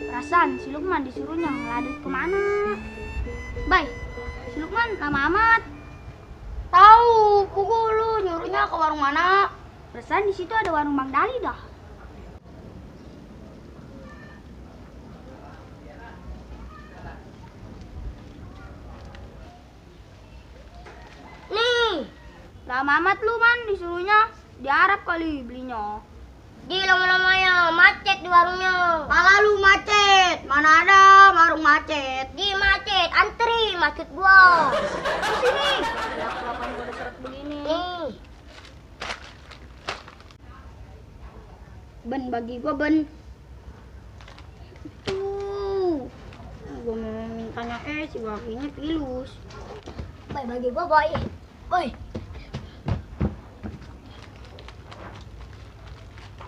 Perasaan si Lukman disuruhnya ngeladut kemana? Bay, si Lukman lama amat. Tahu, kuku lu nyuruhnya ke warung mana? Perasaan di situ ada warung Bang Dali dah. Nih, Lama amat lu man disuruhnya. Di Arab kali belinya. di lama-lamanya macet di warungnya. Pala lu macet, mana ada warung macet? Di macet, antri maksud gua. Di sini. Ya kelapan gua udah seret begini. Nih, Ben bagi gua ben. Tuh. Gua mau mintanya si baginya pilus. boy bagi gua boy. Boy,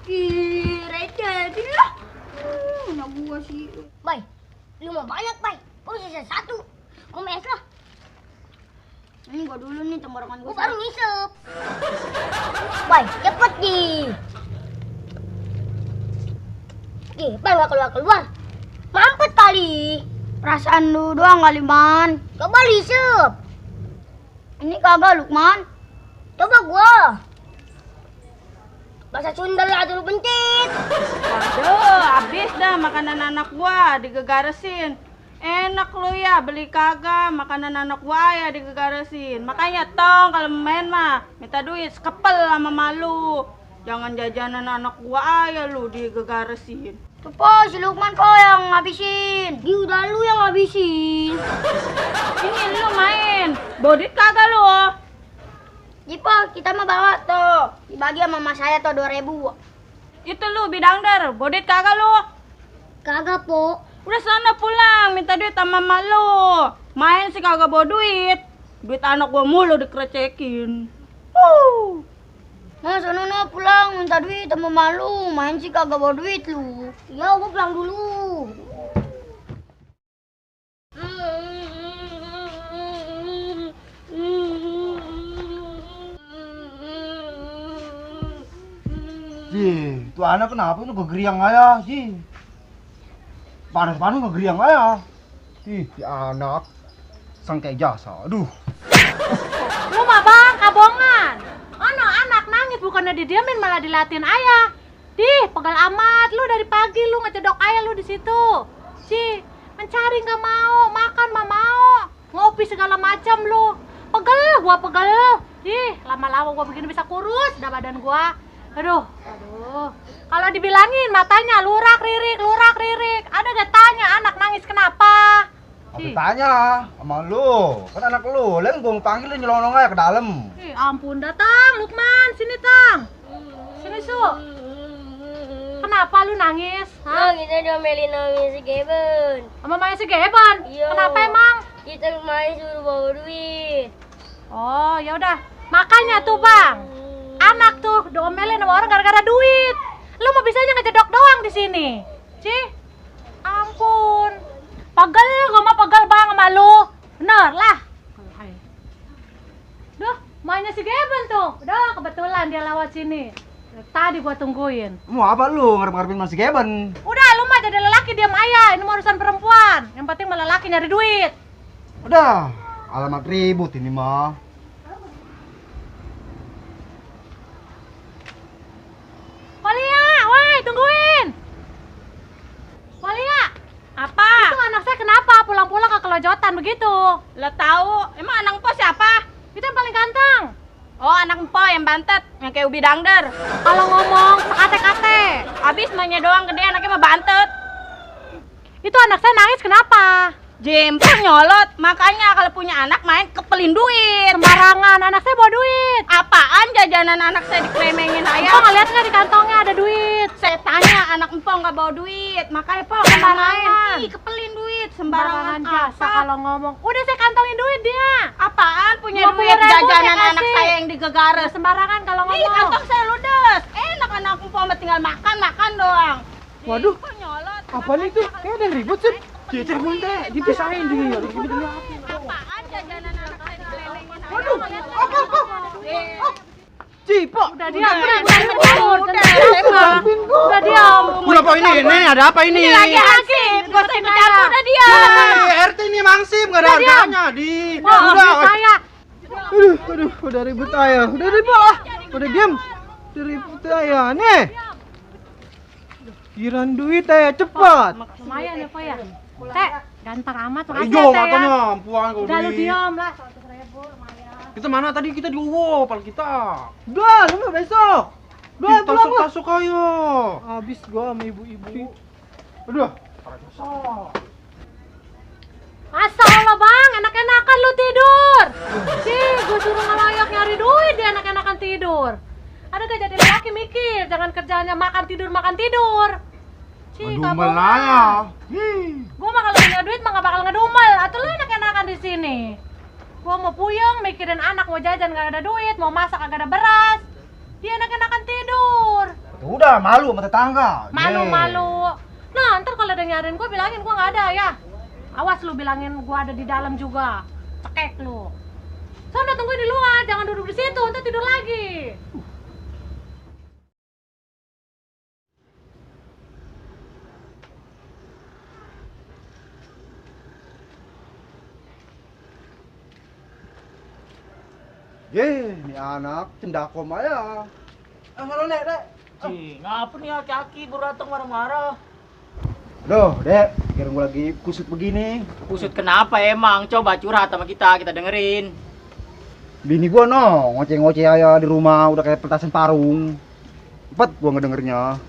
Ih, receh sini lah. Punya gua sih. boy, lu mau banyak boy? Gua sisa satu. Gua mes lah. Ini gua dulu nih tenggorokan Gua gua. baru ngisep. Boy, cepet di. Boy nggak keluar. Mampet kali. Perasaan lu doang kali man. Coba lisep. Ini kagak Lukman. Coba gua. Bahasa Sunda lah dulu pencit. Waduh, habis dah makanan anak gua digegaresin. Enak lu ya, beli kagak makanan anak gua ya digegaresin. Makanya tong kalau main mah minta duit sekepel sama malu. Jangan jajanan anak gua ya lu digegaresin. Tuh po, si Lukman po yang ngabisin. Udah lu yang ngabisin. Ini lu main. Bodit kagak lu? Jipo, kita mah bawa tuh. Dibagi sama mama saya tuh 2.000. Itu lu bidangder, bodit kagak lu? Kagak, Po. Udah sana pulang, minta duit sama malu. Main sih kagak bawa duit. Duit anak gua mulu dikerecekin. Nah, sono no pulang minta duit sama malu. Main sih kagak bawa duit lu. Ya, gua pulang dulu. Ji, tuh anak kenapa ini ngegeriang aja, Ji? Panas-panas ngegeriang aja. Ih, si anak sangkai jasa, aduh. Lu mah bang, kabongan. Ono anak nangis bukannya didiamin malah dilatin ayah. Dih, pegal amat lu dari pagi lu ngecedok ayah lu di situ. Si, mencari nggak mau, makan mah mau, ngopi segala macam lu. Pegel, gua pegel. Dih, lama-lama gua begini bisa kurus dah badan gua. Aduh. Kalau dibilangin matanya lurak ririk. Ada gak tanya anak nangis kenapa? Apa tanya sama lu? Kan anak lu, lain gua panggil lu nyelonong aja ke dalam. Ih, ampun datang, Lukman, sini tang. Sini Su. Kenapa lu nangis? Nah, kita diomelin sama si Geben. Sama Maya si Geban? Iya. Kenapa emang? Kita kemarin suruh bawa duit. Oh, ya udah. Makanya tuh, Bang. Anak tuh diomelin sama orang gara-gara duit. Lu mau bisanya ngecedok doang di sini. Cih. Ampun. Pegel, gua mah pegel Bang sama lu. Bener lah. Duh, mainnya si Geban tuh. Udah, kebetulan dia lewat sini. Dari tadi gua tungguin. Mau apa lu ngarep-ngarepin masih Geben? Udah, lu mah jadi lelaki diam aja. Ini mah urusan perempuan. Yang penting mah lelaki nyari duit. Udah, alamat ribut ini mah. Walia, woi, tungguin. Walia, Apa? itu anak saya kenapa pulang-pulang ke kelojotan begitu? Lah tahu, emang anak empo siapa? Itu yang paling ganteng. Oh, anak empo yang bantet, yang kayak ubi dangder. Kalau ngomong sekate-kate. Abis mainnya doang gede, anaknya mah bantet. Itu anak saya nangis kenapa? Jempol nyolot, makanya kalau punya anak main kepelin duit. Sembarangan, anak saya bawa duit. Apaan jajanan anak saya dikremengin Empok ayah? ngeliat nggak di kantongnya ada duit? Saya tanya anak empok nggak bawa duit, makanya po Sembarangan. main. Ih, kepelin duit, Sembarangan sembarangan jasa apa? kalau ngomong. Udah saya kantongin duit dia. Apaan punya 20.000 duit jajanan saya anak kasih. saya yang digegares? Sembarangan kalau Ih, ngomong. kantong saya ludes. Enak anak empok mah tinggal makan doang. Waduh. Jempol nyolot. Apaan itu? Kayak ada yang ribut sih. Cece bunte, dipisahin dia. Apaan jajanan anak saya dilelengin? Waduh, apa? Cipo. Udah diam, udah diam. Apa ini? Ada apa ini? Ini lagi hansip, gak usah ikut campur, udah dia. RT ini mangsip, nggak ada harganya di. Udah, saya. Aduh, udah ribut aja. Udah ribut lah. Udah diam. Udah ribut aja. Nih. Kiran duit aja cepat. Lumayan ya, Pak ya. Teh, ganteng amat, makasih Ijo ya, Teh, ya. katanya, ampuan kau Udah lu duit. diam lah, 100.000 lumayan. Kita mana tadi kita di Uwo, pal kita. Udah, lu besok. Udah, pulang lah. Tasuk ayo. Habis gua sama ibu-ibu. Aduh. Asal bang, enak-enakan lu tidur. Sih, gue suruh ngelayak nyari duit, dia enak-enakan tidur. Ada gak jadi laki mikir, jangan kerjaannya makan tidur. Cih, Ngedumel aja. Gue mah kalau punya duit mah gak bakal ngedumel. Atau lu enak-enakan di sini. Gue mau puyeng mikirin anak mau jajan gak ada duit, mau masak gak ada beras. Dia enak-enakan tidur. Udah, malu sama tetangga. Malu-malu. Nah, ntar kalau ada nyariin gue bilangin gue gak ada ya. Awas lu bilangin gue ada di dalam juga. Cekek lu. Soalnya tungguin di luar, jangan duduk di situ, ntar tidur lagi. Ini anak cendakom aja. Halo, Nek, Dek. Cing, ngapa nih aki-aki baru datang marah-marah? Duh, Dek, kira gua lagi kusut begini. Kusut kenapa emang? Coba curhat sama kita dengerin. Bini gua ngoceh-ngoceh aja di rumah, udah kayak petasan parung. Cepet gua ngedengernya.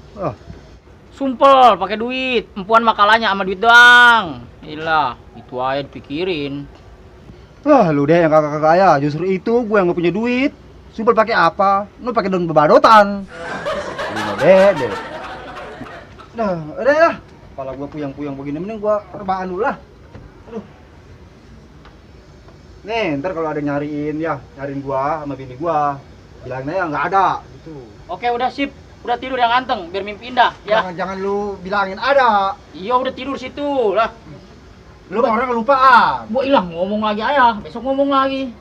Sumpel, pakai duit. Empuan makalanya sama duit doang. Ilah, itu aja dipikirin. Lu deh yang kakak-kakak ya, justru itu gue yang gak punya duit. Sumpel pakai apa? Lu pakai daun bebadotan. Lu deh. Udah ya. Kepala gue puyang-puyang begini, mending gue rebahan dulu lah. Aduh. Nih, ntar kalau ada nyariin gua sama bini gua, bilangnya ya nggak ada gitu. Oke, udah sip. Udah tidur yang ganteng, biar mimpi indah ya. Jangan lu bilangin ada. Iya, udah tidur situ lah. Lu mah orang kelupaan. Gua hilang ngomong lagi ayah, besok ngomong lagi.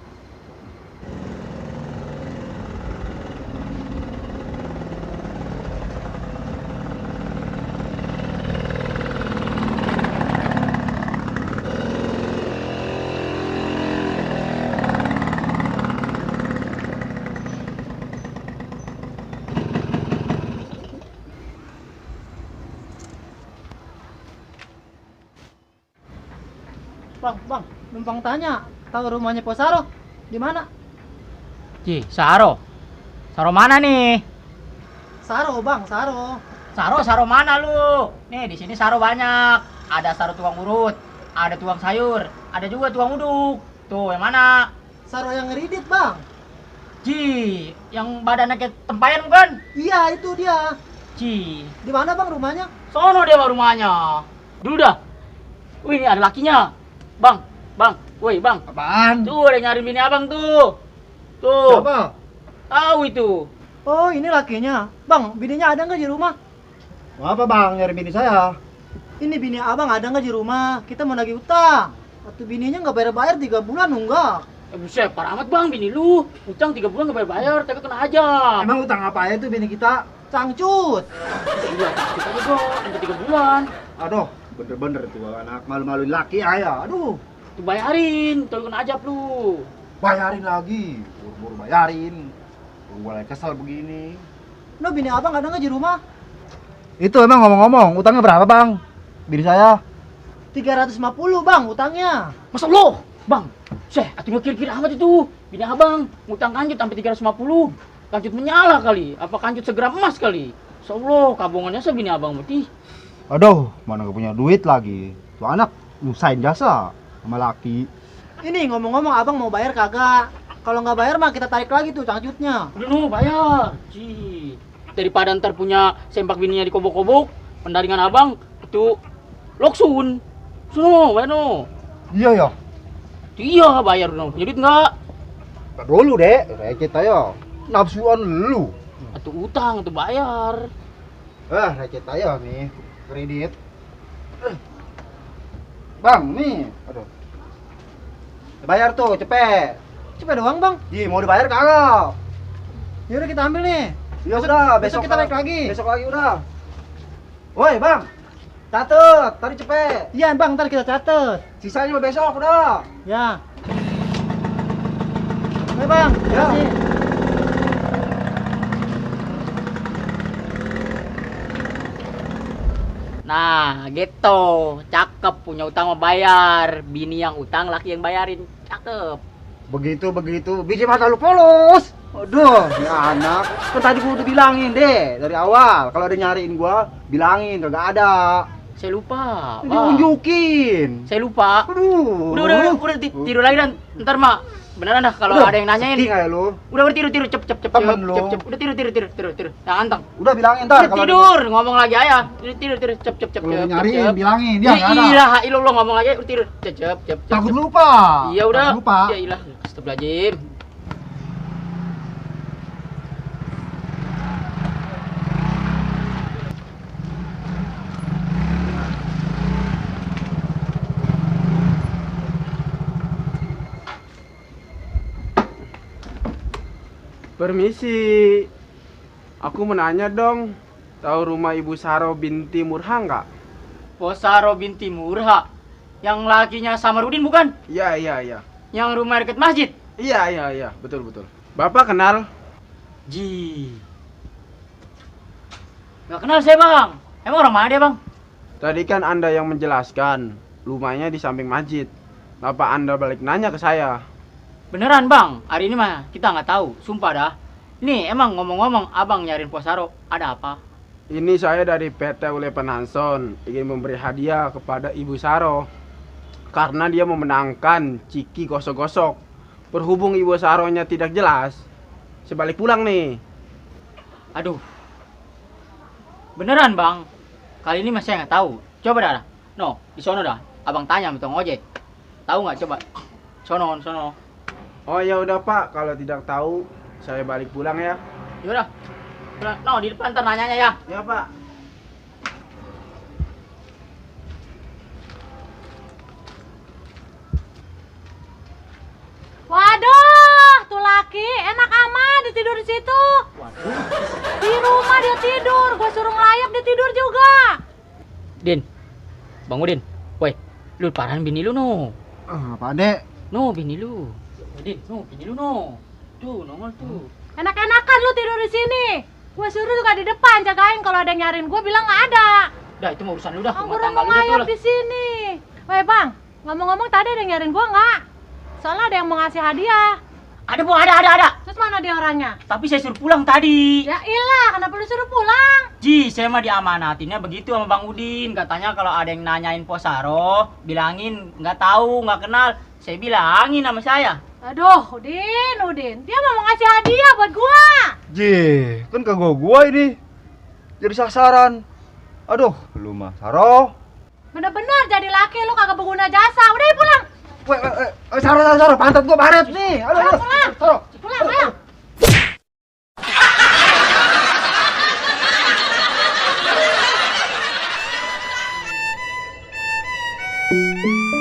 Bang, numpang tanya, tahu rumahnya Pak Saro? Di mana? Saro. Saro mana nih? Saro, Bang, Saro. Saro mana lu? Nih, di sini saro banyak. Ada saro tukang urut, ada tukang sayur, ada juga tukang uduk. Tuh, yang mana? Saro yang ngeridit, Bang. Yang badannya kayak tempayan bukan? Iya, itu dia. Di mana, Bang, rumahnya? sono dia mah rumahnya. Dulu dah. Wih, ini ada lakinya. Bang. Woi, Bang. Apaan? Tuh, ada nyari bini abang tuh. Tuh. Siapa? Tahu itu. Oh, ini lakinya. Bang, bininya ada nggak di rumah? Apa bang, nyari bini saya? Ini bini abang ada nggak di rumah? Kita mau nagih utang. Waktu bininya nggak bayar-bayar 3 bulan, nunggak. Buset, parah amat Bang, bini lu. Utang 3 bulan nggak bayar, tapi kena aja. Emang utang apa ya tuh bini kita? Cangcut. Iya, kita juga sampai 3 bulan. Aduh, bener-bener tuh anak malu-maluin laki ayah. Aduh, Tuh bayarin, tapi kena ajab lu. bayarin lagi. Buru-buru bayarin. Gue lagi kesel begini. No, bini abang ada nggak di rumah? Itu emang ngomong-ngomong, utangnya berapa bang? Bini saya? 350, Bang, utangnya. Masa lo? Bang, atuh kira-kira amat itu. Bini abang, ngutang kanjut sampai 350. Kanjut menyala kali, apa kanjut segram emas kali. Allah, kabungannya sebini abang mati. Aduh, mana gak punya duit lagi. Tuh anak nyusahin jasa sama laki. Ini ngomong-ngomong abang mau bayar kagak? Kalau nggak bayar mah kita tarik lagi tuh cangcutnya. Udah no, bayar. Daripada ntar punya sempak bininya di kobok-kobok, pendaringan abang itu loksun. Sono, bayar no. Iya ya. Iya, bayar no. Punya duit enggak? Tak dulu dek, recet aja. Nafsuan lu. Atau utang, atau bayar. Recet aja nih, kredit. Bang, nih. Aduh. Bayar tuh, cepet. Cepet doang bang. Ji, mau dibayar kagak? Yaudah kita ambil nih. Ya sudah, besok kita balik lagi. Besok lagi udah. Woi, Bang. Catet, tadi cepet. Iya bang, ntar kita catet. Sisanya mah besok udah. Ya. Oke bang, Ya. makasih. Nah, gitu. Cakep, punya utang mah bayar. Bini yang utang, laki yang bayarin. Cakep. Begitu, biji mata lu polos. Aduh, ya anak. Kan tadi gua udah bilangin deh dari awal. Kalau ada nyariin gua, bilangin kagak ada. Saya lupa. Bang. Diunjukin. Saya lupa. Aduh. Udah, tidur lagi dan ntar mak beneran dah kalau Udah, ada yang nanyain. sedih nggak ya lu? Udah tidur, cep. Temen lu. Udah tidur. Yang anteng. Udah bilangin ntar Udah tidur, ngomong lagi ayah. Tidur, cep. Kalau nyariin bilangin, ya nggak ada. Ilah, ilah ngomong lagi, udah tidur. Cep. Takut lupa. Iya udah. Takut lupa. Ya ilah, astagfirullahaladzim. Permisi. Aku mau nanya dong. Tahu rumah Ibu Saro binti Murha nggak? Posaro binti Murha. Yang lakinya Samarudin bukan? Iya. Yang rumah dekat masjid? Iya. Betul. Bapak kenal? Ji. Nggak kenal saya bang. Emang orang mana dia bang? Tadi kan Anda yang menjelaskan. Rumahnya di samping masjid. Kenapa Anda balik nanya ke saya? Beneran bang, hari ini mah kita nggak tahu, sumpah dah. Nih emang ngomong-ngomong abang nyariin Posaro, ada apa? Ini saya dari PT Ulepan Hanson ingin memberi hadiah kepada Ibu Saro karena dia memenangkan Ciki Gosok-Gosok. Berhubung Ibu Saronya tidak jelas, saya balik pulang nih. Aduh, beneran bang, kali ini masih nggak tahu. Coba dah, no, di sono dah, abang tanya sama tukang ojek. Tahu nggak coba? Sono. Oh ya udah Pak, kalau tidak tahu saya balik pulang ya. Yaudah, no di depan ntar nanyanya ya. Ya Pak. Waduh, tuh laki enak amat dia tidur di situ. Di rumah dia tidur, gua suruh ngelayap dia tidur juga. Din, Bang Udin, woi, lu parahan bini lu no. Apaan dek? No, bini lu. Din, no, bini lu no. Tuh, nongol tuh. Enak-enakan lu tidur di sini. Gua suruh juga di depan jagain, kalau ada yang nyariin gua bilang nggak ada. Dah, itu mah urusan lu dah. Kamu Rumah udah tangga mau lu dah tuh ngayap lah. di sini. Woi bang, ngomong-ngomong tadi ada yang nyariin gua nggak? Soalnya ada yang mau ngasih hadiah. Ada bu, ada. Terus mana dia orangnya? Tapi saya suruh pulang tadi. Ya ilah, kenapa lu suruh pulang? Ji, saya mah diamanatinnya begitu sama Bang Udin. Katanya kalau ada yang nanyain Posaro, bilangin nggak tahu, nggak kenal. Saya bilangin sama saya. Aduh, Udin. Dia mau ngasih hadiah buat gua. Ji, kan kagak gua ini. Jadi sasaran. Aduh, lu mah Saro. Bener-bener jadi laki lu kagak berguna jasa. Udah pulang. Saro, pantat gua baret nih. Aduh, Pulang. Saro. Pulang, ayo. Aduh.